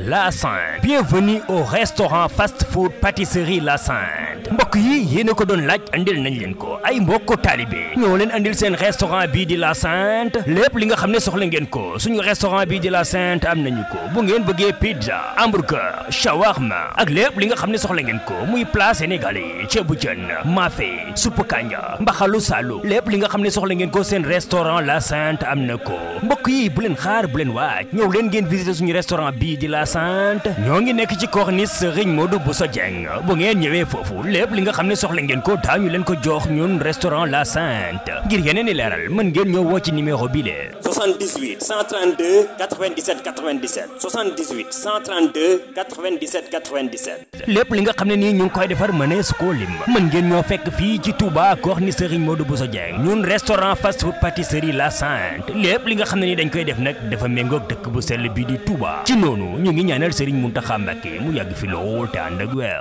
La Sainte. Bienvenue au restaurant fast-food pâtisserie La Sainte. mbokk yi yéen a ko doon laaj andil nañ leen ko ay mbokk taalibe ñoo leen andil seen restaurant bii di La Sainte lépp li nga xam ne soxla ngeen ko suñu restaurant bii di La Sainte am nañu ko bu ngeen bëggee pizza hamburger shawarma ak lépp li nga xam ne soxla ngeen ko muy plat sénégalais ceebu jën mafé supp kanja mbaxalu salu lépp li nga xam ne soxla ngeen ko seen restaurant La Sainte am na ko mbokk yi bu leen xaar bu leen waaj ñëw leen ngeen visiter suñu restaurant bii di La Sainte ñoo ngi nekk ci corniche Serigne Modou Bousso Dieng bu ngeen ñëwee foofu lépp li nga xam ne soxla ngeen ko daañu leen ko jox ñun restaurant La Sainte ngir yeneen i leeral mën ngeen ñëw woo ci numéro bi le 78 132 97 97 78 132 97 97 lépp li nga xam ne nii ñu ngi koy defar mënees koo lim mën ngeen ñoo fekk fii ci Touba corniche Serigne Modou Bousso Dieng ñun restaurant fast food pâtisserie La Sainte lépp li nga xam ne nii dañ koy def nag dafa méngoog dëkk bu sell bi di Touba ci noonu ñu ngi ñaanal Serigne Mountakha Mbacké mu yàgg fi lool te ànd ak weer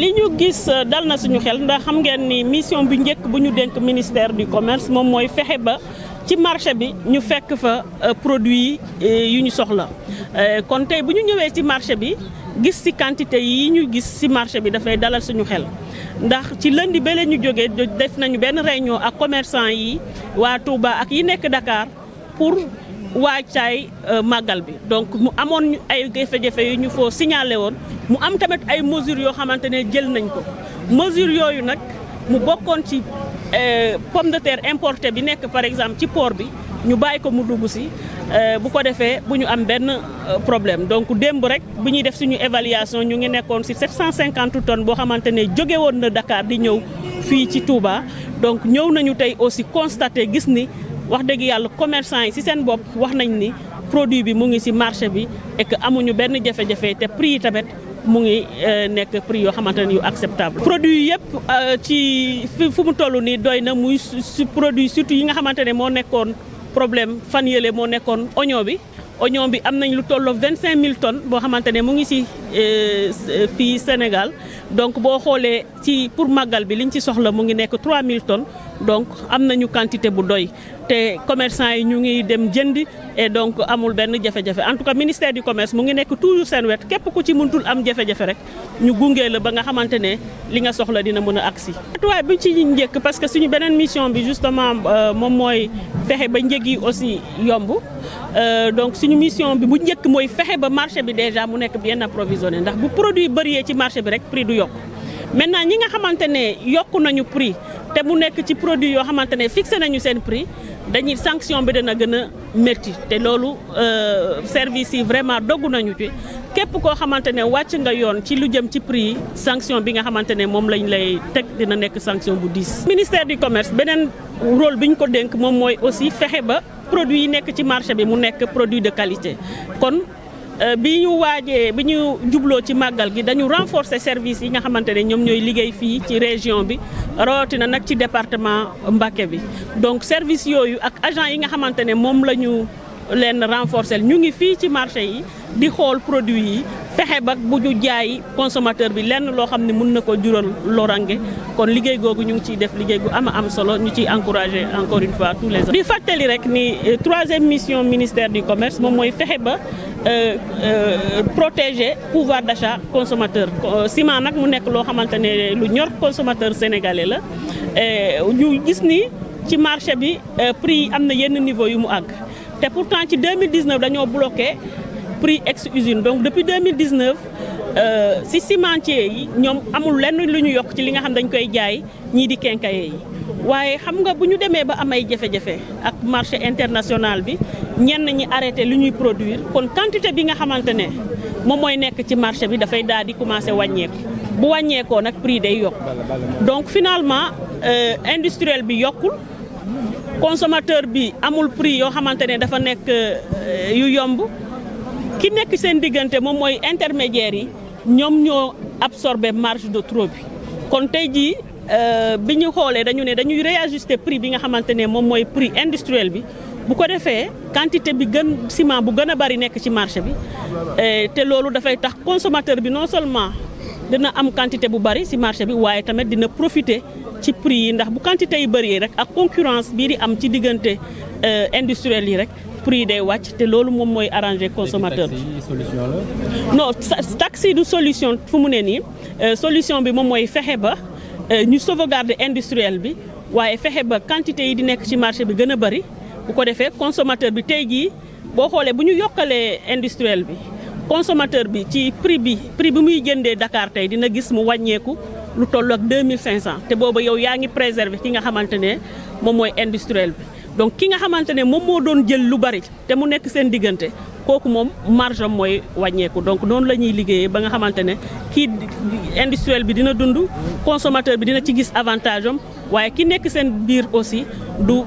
li ñu gis dal na suñu xel ndax xam ngeen ni mission bi njëkk bu ñu dénk ministère du commerce moom mooy fexe ba ci marché bi ñu fekk fa produit yu ñu soxla kon tey bu ñu ñëwee ci marché bi gis ci quantité yi ñu gis ci marché bi dafay dalal suñu xel ndax ci lundi ba la ñu jógee def nañu benn réunion ak commerçant yi waa Touba ak yi nekk Dakar pour wàccaay màggal bi donc mu amoon ay jafe-jafe yu ñu foo signalé woon mu am tamit ay mesures yoo xamante ne jël nañ ko mesures yooyu nag mu bokkoon ci pomme de terre importée bi nekk par exemple ci port bi ñu bàyyi ko mu dugg si bu ko defee bu ñu am benn problème donc démb rek bu ñuy def suñu évaluation ñu ngi nekkoon si 750 tonnes boo xamante ne jóge woon na Dakar di ñëw fii ci Touba donc ñëw nañu tey aussi constaté gis ni wax dëgg yàlla commerçant yi ci seen bopp wax nañ ni produit bi mu ngi ci marché bi et que amuñu benn jafe-jafe te prix yi tamit mu ngi nekk prix yoo xamante ne yu acceptable. produit yëpp ci fu mu toll nii doy na muy su produit surtout yi nga xamante ne moo nekkoon problème fan yële moo nekkoon oignon bi. oignon bi am nañ lu tolloo 25000 tonnes boo xamante ne mu ngi ci fii Sénégal donc boo xoolee ci pour màggal bi liñ ci soxla mu ngi nekk 3000 tonnes donc am nañu quantité bu doy te commerçant yi ñu ngi dem jëndi et donc amul benn jafe-jafe en tout cas ministère du commerce mu ngi nekk toujours seen wet képp ku ci mëntul am jafe-jafe rek ñu gunge la ba nga xamante ne li nga soxla dina mën a agsi. waaye bu ci njëkk parce que suñu beneen mission bi justement moom mooy fexe ba njëg yi aussi yomb donc suñu mission bi bu njëkk mooy fexe ba marché bi déjà mu nekk bien approvisionné ndax bu produit bëree ci marché bi rek prix du yokk maintenant ñi nga xamante ne yokku nañu prix te mu nekk ci produit yoo xamante ne fixé nañu seen prix dañuy sanction bi dana gën a métti te loolu service yi vraiment doggu nañu ci képp koo xamante ne wàcc nga yoon ci lu jëm ci prix yi sanction bi nga xamante ne moom lañ lay teg dina nekk sanction bu diis. ministère du commerce beneen rôle bi ñu ko dénk moom mooy aussi fexe ba produit yi nekk ci marché bi mu nekk produit de qualité kon bi ñu jubloo ci màggal gi dañu renforcer service yi nga xamante ne ñoom ñooy liggéey fii ci région bi rawatina nag ci département Mbacké bi donc service yooyu ak agent yi nga xamante ne moom la ñu leen renforcer ñu ngi fii ci marché yi di xool produit yi fexe ba bu ñu jaay consommateur bi lenn loo xam ne mën na ko jural lorange kon liggéey googu ñu ngi ciy def liggéey gu am solo ñu ciy encourager encore une fois tous les autres. di fàttali rek ni troisième mission ministère du commerce moom mooy fexe ba protéger pouvoir d'achat consommateur ciment nag mu nekk loo xamante ne lu ñor consommateur sénégalais la ñu gis ni ci marché bi prix am na yenn niveau yu mu àgg te pourtant ci 2019 dañoo bloqué prix ex usine donc depuis 2019 si cimentier yi ñoom amul lenn lu ñu yokk ci li nga xam dañ koy jaay ñii di quincailler yi waaye xam nga bu ñu demee ba am ay jafe-jafe ak marché international bi ñenn ñi arrêté lu ñuy produire kon quantité bi nga xamante ne moom mooy nekk ci marché bi dafay daal di commencer wàññeeku bu wàññeekoo nag prix day yokk donc finalement industriel bi yokkul consommateur bi amul prix yoo xamante ne dafa nekk yu yomb ki nekk seen diggante moom mooy intermédiaire yi ñoom ñoo absorbé marge de trop bi kon tey jii bi ñu xoolee dañu ne dañuy réajuster prix bi nga xamante ne moom mooy prix industriel bi bu ko defee quantité bi gën ciment bu gën a bari nekk ci marché bi te loolu dafay tax consommateur bi non seulement dina am quantité bu bari ci marché bi waaye tamit dina profiter ci prix yi ndax bu quantité yi bëree rek ak concurrence bii di am ci diggante industriel yi rek prix yi day wàcc te loolu moom mooy arranger consommateur bi. Solution la. Non taxe yi du solution fu mu ne nii solution bi moom mooy fexe ba ñu sauvegarder industriel bi waaye fexe ba quantité yi di nekk ci marché bi gën a bëri bu ko defee consommateur bi tey jii boo xoolee bu ñu yokkalee industriel bi consommateur bi ci prix bi muy jëndee Dakar tey dina gis mu wàññeeku lu toll ak 2500 te booba yow yaa ngi préserver ki nga xamante ne moom mooy industriel bi donc ki nga xamante ne moom moo doon jël lu bari te mu nekk seen diggante kooku moom marge am mooy wàññeeku donc noonu la ñuy liggéeyee ba nga xamante ne kii industriel bi dina dund consommateur bi dina ci gis avantage am waaye ki nekk seen biir aussi du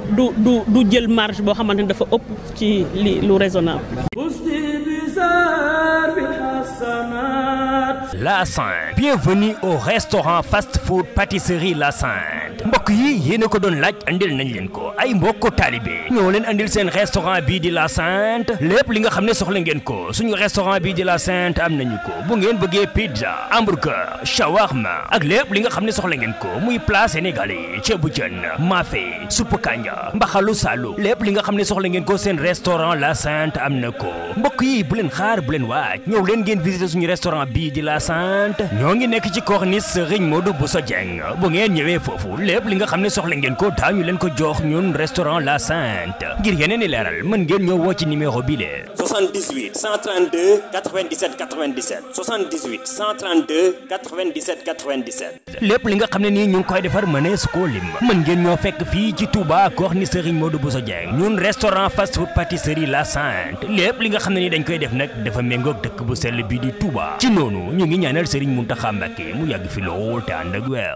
jël marge boo xamante ne dafa ëpp ci lu raisonnable. La Sainte. Bienvenue au restaurant fast-food pâtisserie La Sainte. mbokk yi yéena ko doon laaj andil nañ leen ko ay mbokk taalibe ñoo leen andil seen restaurant bii di La Sainte lépp li nga xam ne soxla ngeen ko suñu restaurant bii di La Sainte am nañu ko bu ngeen bëggee pizza hamburger shawarma ak lépp li nga xam ne soxla ngeen ko muy plat sénégalais ceebu jën mafé suppu kanja mbaxalu salu lépp li nga xam ne soxla ngeen ko seen restaurant La Sainte am na ko mbokk yi bu leen xaar bu leen waaj ñëw leen ngeen visiter suñu restaurant bii di La Sainte ñoo ngi nekk ci corniche Serigne Modou Bousso Dieng bu ngeen ñëwee foofu lépp li nga xam ne soxla ngeen ko daañu leen ko jox ñun restaurant La Sainte ngir yeneen i leeral mën ngeen ñoo woo ci numéro bi le 78 132 97 97 78 132 97 97 lépp li nga xam ne nii ñu ngi koy defar mënees koo lim mën ngeen ñoo fekk fii ci Touba corniche Serigne Modou Bousso Dieng ñun restaurant fast food pâtisserie La Sainte lépp li nga xam ne nii dañ koy def nag dafa méngoog dëkk bu sell bi di Touba ci noonu ñu ngi ñaanal Serigne Mountakha Mbacké mu yàgg fi lool te ànd ak weer